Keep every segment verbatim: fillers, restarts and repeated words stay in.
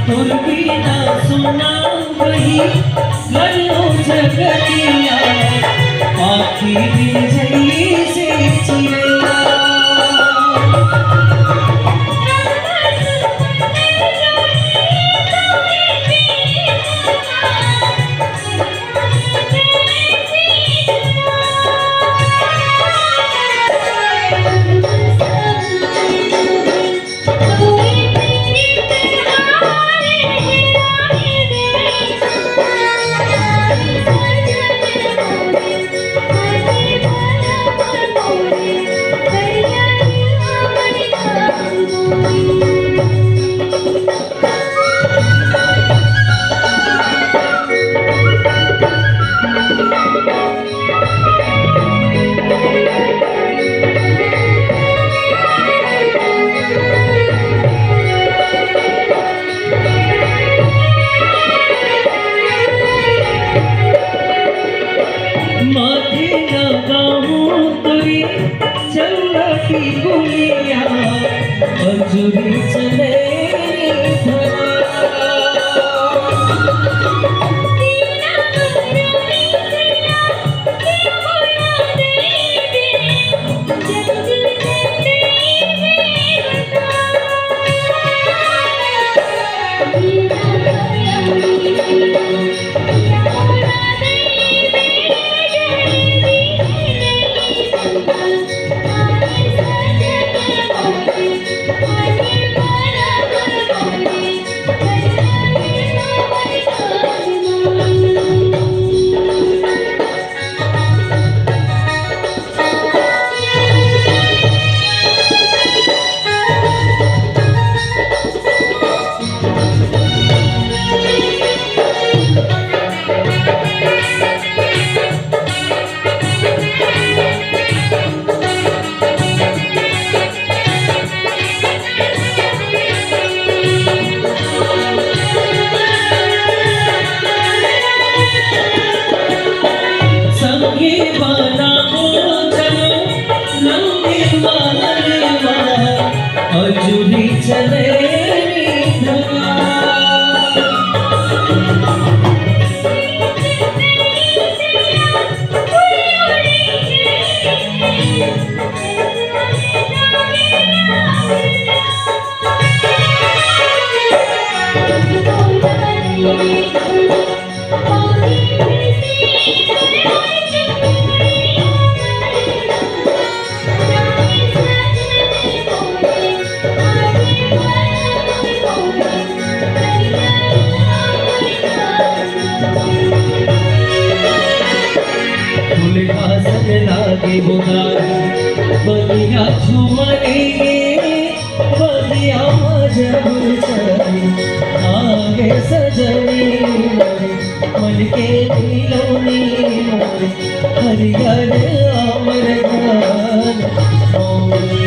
तोर बिना सुना वही घर हो जगतिया, आँखी भी जैसे चिड़ैया। माथे लगाऊं तुई चंदा की गुलिया, अंजुरी चले रे धरा। संगे बनाबो चलो नंगे मालवा, अजुरी चले रे धरा। फूल आसन लागे बुधारी, बगिया झूमरे गे, बगिया मा जब चली, आगे सजनी मोरे, मन के मिलौनी मोरे, हरियर आमर धान मोरे।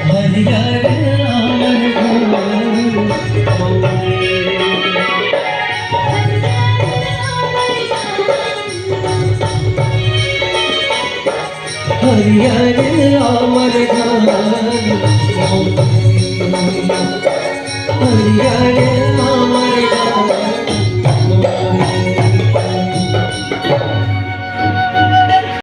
हरियर आमर धान मोरे। हरियर आमर धान मोरे।